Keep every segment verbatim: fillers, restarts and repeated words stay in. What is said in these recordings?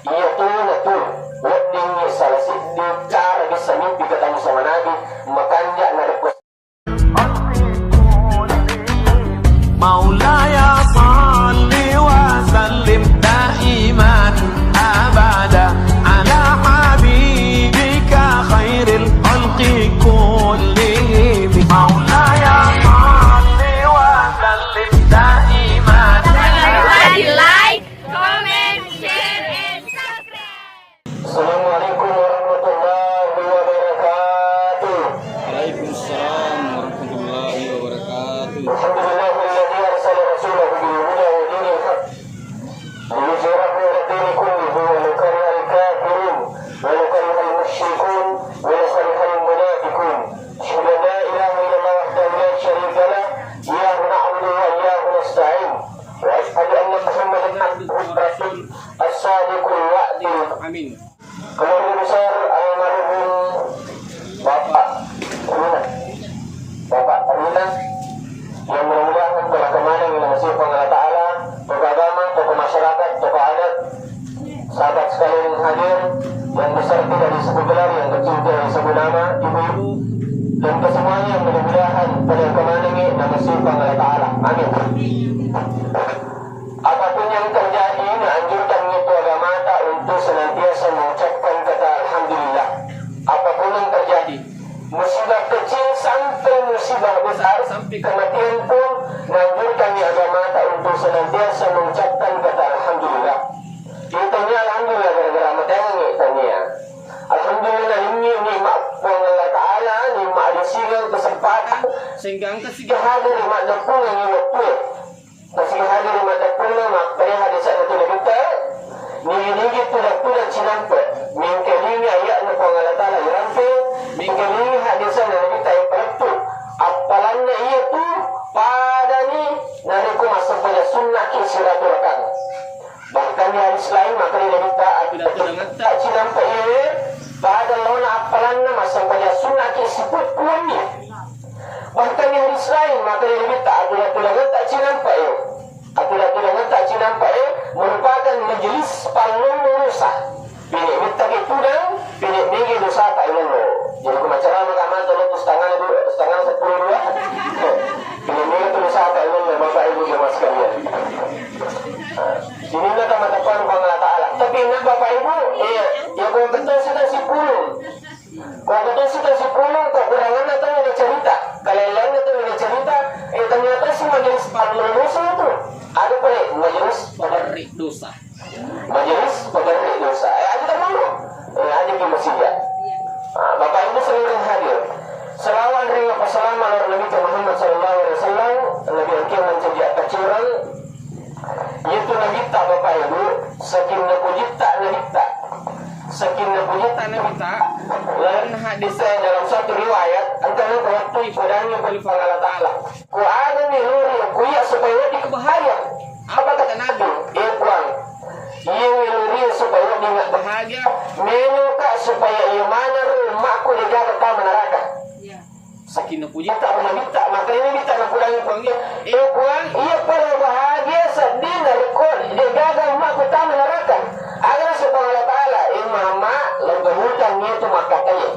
Iya tu, na tu, wedding sala siddi cara bisa mimpi ketemu sama Nabi, makanja narekko مولاي صل وسلم دائما أبدا على حبيبك خير الخلق كلهم. مولاي صل وسلم دائما. Like, comment, share, and subscribe. السلام عليكم ورحمة الله وبركاته. وعليكم السلام ورحمة الله وبركاته. الحمد لله الذي أرسل رسوله بالهدى ودين الحق ليظهره على الدين كله ولو كره الكافرون ولو كره المشركون ولو كره المنافقون. أشهد أن لا إله إلا الله وحده لا شريك له، إياه نعبد وإياه نستعين. وأشهد أن محمدا عبده ورسوله الصادق الوعد الأمين. Keluarga besar almarhum Bapak Rina. Bapak Rina, yang mudah-mudahan toko maneng yang masih Allah Ta'ala, toko agama, toko masyarakat, toko adat, sahabat sekalian yang hadir, yang besar tidak disebut gelar, yang kecil tidak disebut nama, ibu-ibu, dan kesemuanya mudah-mudahan pada kemanengi nama sifat Allah Ta'ala. Amin. Apapun yang terjadi, naanjurkan itu agamata untuk senantiasa mengucapkan kata Alhamdulillah. Apapun yang terjadi, musibah kecil sampai musibah besar, sampai kematian pun, naanjurkan agamata untuk senantiasa mengucapkan kata Alhamdulillah. Itanya Alhamdulillah gara-gara matanya itanya. Alhamdulillah ini nikmat Puang Allah Ta'ala, nikmat ada sigang kesempatan, sehingga engka siga hadir nikmat depungan ini waktu. Masih hadir mata pula makkeda hadis anu tu Nabitta, nigi-nigi tudang-tudang cinampe, mingkalingi ayatna Puang Allah Ta'ala irampe, mingkalingi hadis anu Nabitta ipalettu, appalanna iya tu padani narekko massempajang sunnaki siratu rakang. Bahkan di hadis lain makkeda Nabitta, apabila tudangetta cinampe iye, pada laona appalanna massempajang sunnaki sipuppuanni. Bahkan di hadis lain, makkeda Nabitta, atuda-tudangetta cinampe e. Atuda-tudangetta cinampe e merupakan majelis pallollo dosa. Pini mittaki tudang, pini migi dosata ilollo. Jadi ku macerama ka matu lo tu setengah dua, setengah sepuluh dua. Pini migi tu dosata ilollo, Bapak Ibu jemaah sekalian. Nah, sininna tamata Puang Allah Ta'ala. Tapi inna Bapak Ibu, iya, ya kau betul sudah sipulung. Ko betul suka sipulung, kekuranganna tau ada cerita, kelebihanna tau ada cerita, eh, ternyata si majelis pallollo dosa itu. Ada pale majelis peberri dosa. Majelis peberri dosa. Eh, ada tamu. Eh, ada di masjid ya. Ah, Bapak Ibu seluruh hadir. Selawat ri Rasulullah Nabi Muhammad sallallahu alaihi wasallam, Nabi engka mancaji akkacereng, Iyatu Nabitta, Bapak Ibu, sakinna pujitta Nabitta. Sakinna pujitta Nabitta, lalenna hadis e dalam satu riwayat, engka nengka wettu ipadangi pole Puang Allah Ta'ala. Ku aga melori ku iya supaya wedding bahagia? Apa kata Nabi? Eh Puang, iya melori supaya wedding bahagia, meloka supaya iya maneng ro ummakku degaga tama neraka. Sakinna pujitta ri Nabitta, makanya Nabitta napudangi Puang iya, eh Puang, iya pale bahagia sedding narekko degaga ummakku tama neraka. Aga naseng Puang Allah Ta'ala, eh Muhammad, lao gabutang itu makkatai.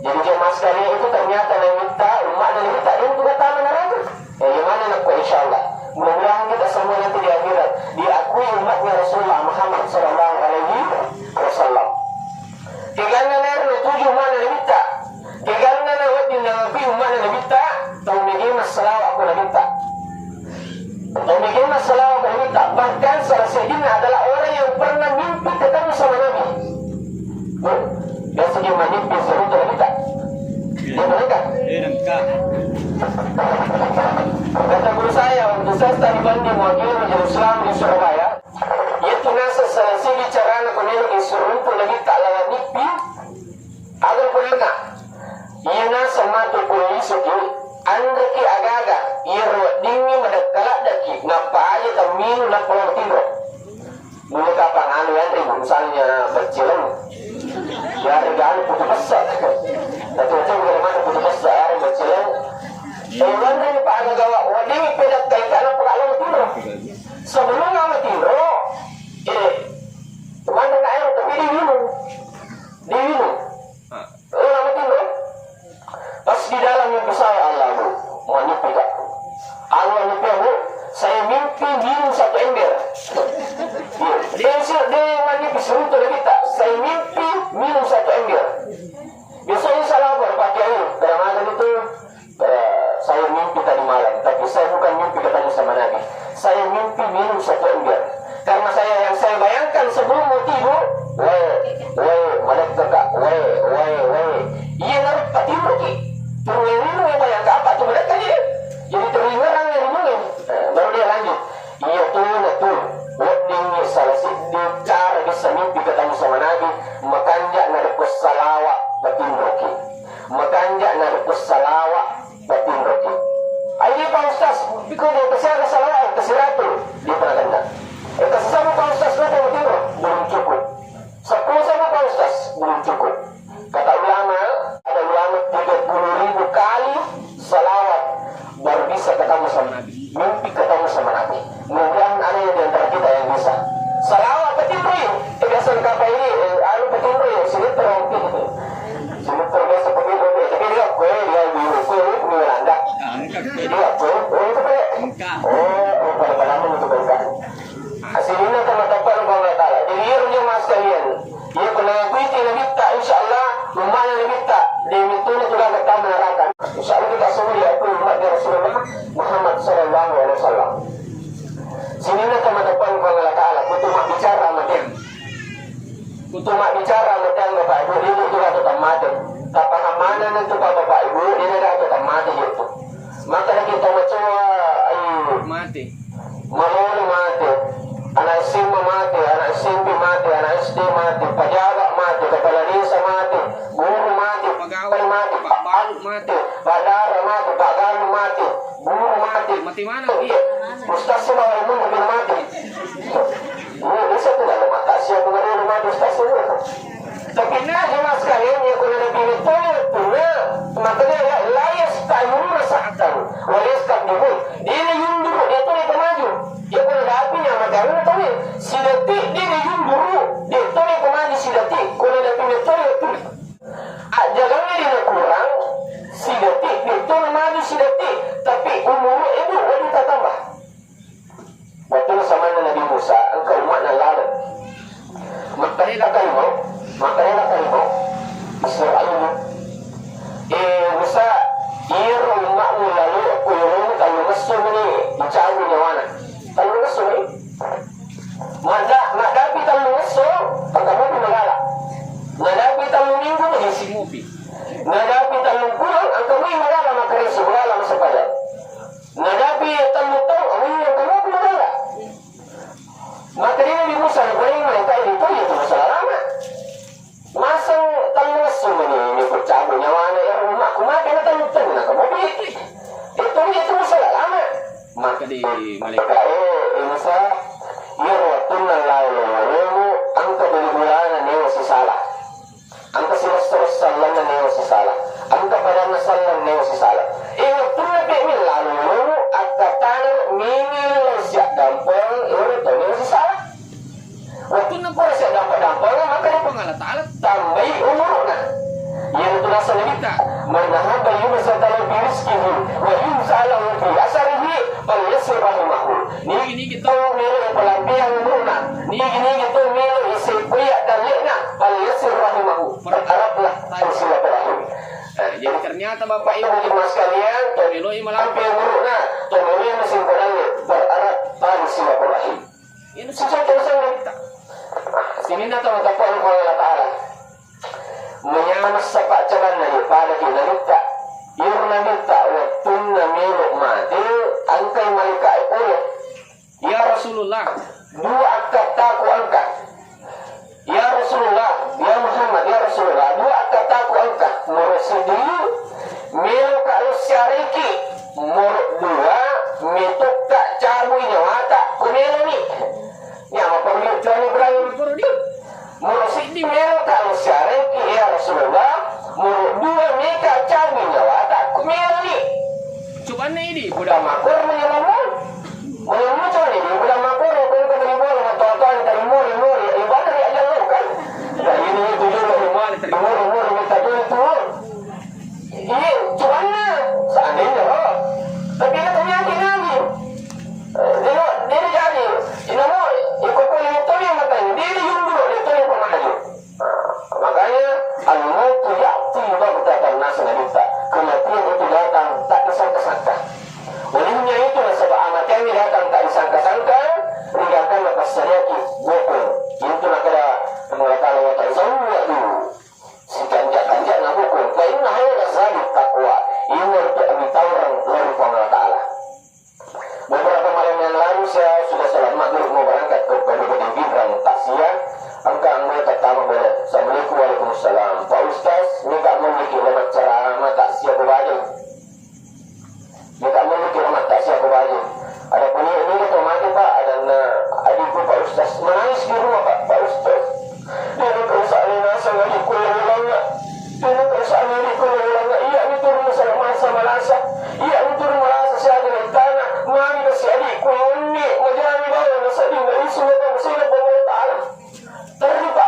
Jadi jemaah sekalian itu ternyata Nabitta, ummatna Nabitta, itu tama neraka. Eh, gimana nak insya Allah. Mudah-mudahan kita semua nanti di akhirat diakui umatnya Rasulullah Muhammad sallallahu alaihi wasallam. Keganna nero tuju mana Nabitta. Keganna na wedding nangakui ummana Nabitta, tau mege massalawa ko Nabitta. Tau mege massalawa ko Nabitta. Bahkan salah seddinna adalah orang yang pernah mimpi ketemu sama Nabi. Tuh, biasa dia mimpi seru tu Nabitta. Dia mereka. Kata guru saya, waktu saya study banding mewakili majelis Islam di Surabaya, Iyatu naseng salah siji carana ko meloki surumpu Nabitta lawan mimpi, aga purana. Iya naseng matu ko lisuki, anreki agaga, iyaro weddingngi madekka laddeki, nappa aja temmilu, nappa lao tinro. Mulle kapang anu yanre, misalnya beccileng. Yarega anu putu pesse. Tapi itu bagaimana putu pesse, yarega beccileng. Eh, wanre pa aga gawa, weddingngi pedekka, nappa lao tinro. Sebelum mati ro, eh, mana Apa ini, eh, anu, petinju ya, sinetron. Sinetron biasa petinju, tapi dia kue, dia biru, kue, ini punya Belanda. Dia kue, oh, itu kue. Oh, oh, pada-pada itu kue. Sininna tau mateppe'na Puang Allah Ta'ala. Jadi, iyaro jamaah sekalian, iya ko naikuti Nabitta, insya Allah, umma'na Nabitta, de' mettono tu gaga tama neraka. Insya Allah kita semua diakui umat Rasulullah Muhammad sallallahu alaihi wasallam. Sininna tau mateppe'na Puang Allah Ta'ala, kutu mabbicara mate. Kutu mabbicara mate, Bapak Ibu, de' tu gaga tau mate. Tapaham maneng tu, Bapak Ibu, de' gaga tau mate itu. Maka kita macoa, ayo. Mate. Malolo mate, anak S M A mate, anak S M P mate, anak S D mate, pejabat mate, kepala desa mate, guru mate, pegawai mate, pak balu mate, pak dara mate, pak galu mate, guru mate. Mate mana? Iya. Ustaz sih mau ilmu mungkin mate. Ini bisa tuh kalau mata siapa kemarin mate ustaz sih. Tapi nah, jemaah sekalian, ya, kalau Nabi itu ya, punya, makanya ya, la yasta'khiruna sa'atan, wa la yastaqdimun. Dia yunduru, dia tuh dia maju. Ya, kalau Nabi nya, maka tahu, sidetik dia yunduru, dia tuh dia maju sidetik. Kalau Nabi itu ya, punya. Ajarannya dia kurang, sidetik, dia tuh maju sidetik. Tapi umur itu, wajib tambah. Wettunna samanna Nabi Musa, engka umma'na laleng. Makkedaka harimau, makkedaka harimau, Israil, "Eh, Musa, iyaro umma'mu lalo ko yoromu tellungesso mani dicabut nyawana." Tellungesso mani. Madda-, maddapi tellungesso, engka mopi magala. Nadapi tellu minggu, isi mopi. Nadapi tellu puleng, engka mopi magala, makkareso magala, maseppada. Nadapi tellu taung, oh iya, engka mopi magala. Makkedai Nabi Musa, "Napoleang malaika'e ri tauwe tu masalah lama. Maseng tellu esso mani, ni kucabut nyawana ero umma'ku, mate na tellu taung, na kamopi. Itu, itu masalah lama." Makkedai malaika'e, "Eh, Musa, iyaro wettunna lao lolongemu, engka bali-balana newa sisala." Engka silessa-lessa allanna newa sisala. Engka padanna sallang newa sisala. E, wettunna pe mi lalo lolo, akkattana mini lao siaddampeng ero to newa sisala. Wettunna pura siaddampeng-dampeng, maka di Puang Allah Ta'ala tambai umurna. Yang tu rasa kita, "Man ahabba yubsata lahu fi rizqihi wa yunsa'a lahu fi asarihi, falyasir rahimahu." Nigi-nigi tau melo ipalampiang umurna, nigi-nigi tau melo iseppuya dalle'na, falyasir rahimahu. Berharaplah tali silaturahim. Nah, jadi ternyata Bapak Ibu jemaah sekalian, to meloi malampe umurna, to meloi masingko dalle, berharap tali silaturahim. Ini sesuatu yang sangat. Sininna tau mateppe'na Puang Allah Ta'ala. Manyameng sapa calanna, pada ki Nabitta. Iyaro Nabitta wettunna melo mate, engkai malaika'e pole. Ya Rasulullah, dua akkattaku engka. Ya Rasulullah, ya Muhammad, ya Rasulullah, dua akkattaku engka. Moro siddi, meloka lo siareki. Moro dua, metokka cabui nyawata, ko meloni. Nyameng panggilan Ibrahim. Moro siddi meloka lo siareki, ya Rasulullah. Moro dua meka cabui nyawata, ko meloni. Cobanna idi, buda makor menyameng. Melo muconi, buda makoro, ko engka teri bola, matoa-toa, teri mori, mori, ibadah ya Allah, kan? Nah, ini itu juga, mori, mori, mori, minta tolong, tolong. Iya, cuman, seandainya, oh. Tapi itu penyakit lagi. Eh, dia, dia jadi, ini mau, ikut kuliah itu yang matanya, dia di Hindu, dia tuh yang pernah aja. Nah, makanya, al-mautu ya'ti baghtatan, nasaba Nabitta, kematian itu datang tak disangka-sangka. Olehnya itu, nasaba kematian ini datang tak disangka-sangka, ringkakan lepas sadaki, bokong. Itu nakada Allah Ta'ala, "Wa tazawwadu." Setanjak-tanjakna bokong. Fa inna khairaz zadi taqwa. Ini untuk abitaurang dari Allah Ta'ala. Beberapa malam yang lalu saya sudah salat maghrib mau berangkat ke Kabupaten Pinrang takziah. Engka anggota tama boleh. Assalamualaikum, waalaikumsalam. Pak Ustaz, ini tak mau bikin lewat ceramah takziah ko Bajeng. Ini tak mau bikin lewat takziah ko Bajeng. Ada punya ini kita mati Pak, ada na adikku Pak Ustaz menangis di rumah Pak, Pak Ustaz. Dia nak kerusak ni nasa lagi kuliah ulang. Tena perasaan diriku lolongeng, iya mitu ri masa, masa malasa, iya mitu ri malasa siaga ri tana, magi kasi adikku yonni, majani bawang nasedding naisu, maka masena Puang Allah Ta'ala. Terri, Pak,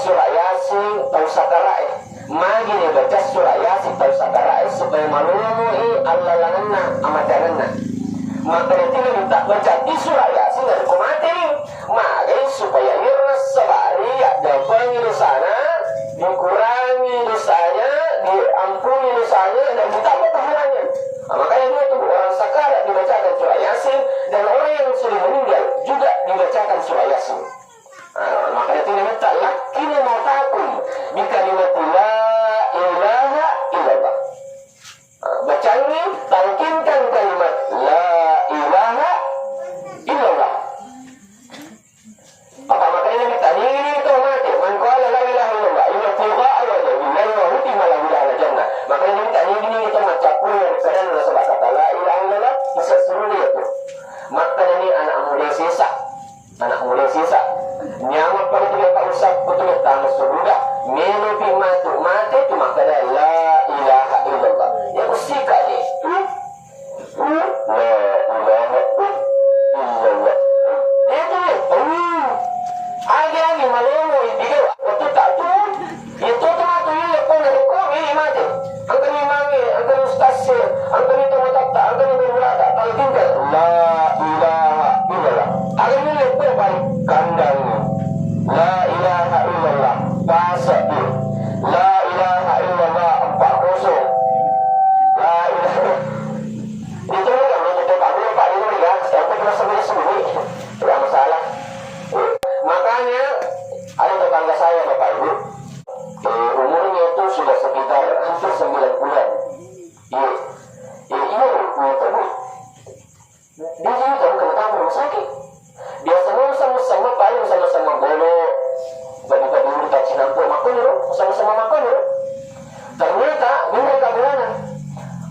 Surah Yasin tau sakarae. Magi ni baca surah Yasin tau sakarae supaya malomoi allalangenna, amajangenna. Maka detina minta baca di surah Yasin dari ko mate ni. Magai supaya iro nassabari yaddapangi dosana, dikurangi dosanya, diampuni dosanya, dan ditambah pahalanya. Nah, makanya dia tuh orang sakarat dibacakan surah Yasin, dan orang yang sudah meninggal juga dibacakan surah Yasin. Ah, makanya itu namanya laqqinu mautakum bi kalimati la ilaha illallah. Ah, bacangi, talqinkan kalimat la ilaha illallah. Apa makanya Nabi tanya ini itu mati, man qala la ilaha illallah illa ibtigha'a wajhillahi wa hutima lahu biha jannah. Makanya Nabi tanya ini itu macam pun yang kena nasabah kata la ilaha illallah, bisa suruh dia tuh. Maka ini anak muda sisa. Anak muda sisa. Nyameng pada tu Pak Ustaz, betul tama suruga. Melo pi matu mate tu makkada la ilaha illallah. Ya usika ni. La ilaha illallah. Dia tu ni. Agi-agi malomo idiga. Waktu tak tu. Iyatu matu ille pole ko mili mate. Engkani mange, engkani ustaz e, engkani tomatoatta, engkani gurulata, talqinkan la ilaha illallah. Aga ille pole balik kandang. La ilaha illallah. Pasai. La ilaha illallah empat kosong. La ilaha. Itu kan itu tak boleh Pak, itu ya. Yang penting sembunyi-sembunyi. Tidak masalah. Makanya ada tetangga saya Bapak Ibu. Eh, umurnya itu sudah sekitar hampir sembilan bulan. Iya. Eh, iya, Bu, iya, Bu. Dia juga kan kena tamu rumah sakit. Biasanya sama-sama paling sama-sama bolo, bagi-bagi urut tak cinampur makan, sama-sama makan. Ternyata, ini kabuana.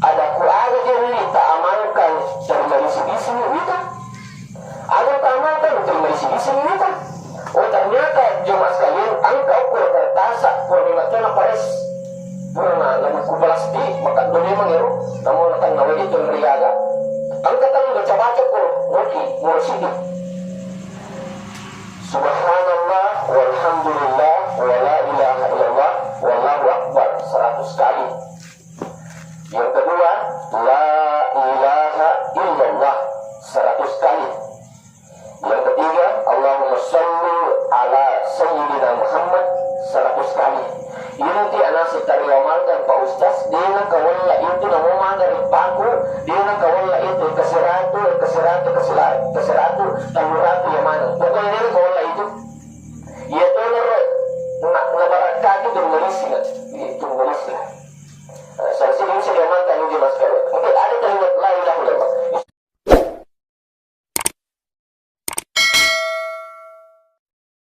Ada ku ada jadi tak amalkan dari bisi-bisi ni, gitu. Aga tama kan terima isi-isi ni kan. Oh, ternyata jemaah sekalian, engka ukur kertasa, pura memang tena pares. Pura na, namu ku plastik, maka do memang ero, namu natang nawa itu meriaga. Engka tang baca-baca kur, oke, mursyid. Subhanallah, walhamdulillah, wala ilaha illallah, wallahu akbar, seratus kali. Yang kedua, la ilaha illallah, seratus kali. Yang ketiga, Allahumma salli ala Sayyidina Muhammad, seratus kali. Inti anase tariwamalkan Pak Ustaz, dena kawalla itu namo magari paku, dena kawalla itu ke seratus, ke seratus, ke sila-, ke seratus, tellu ratu yang mana. Pokoknya dena kawalla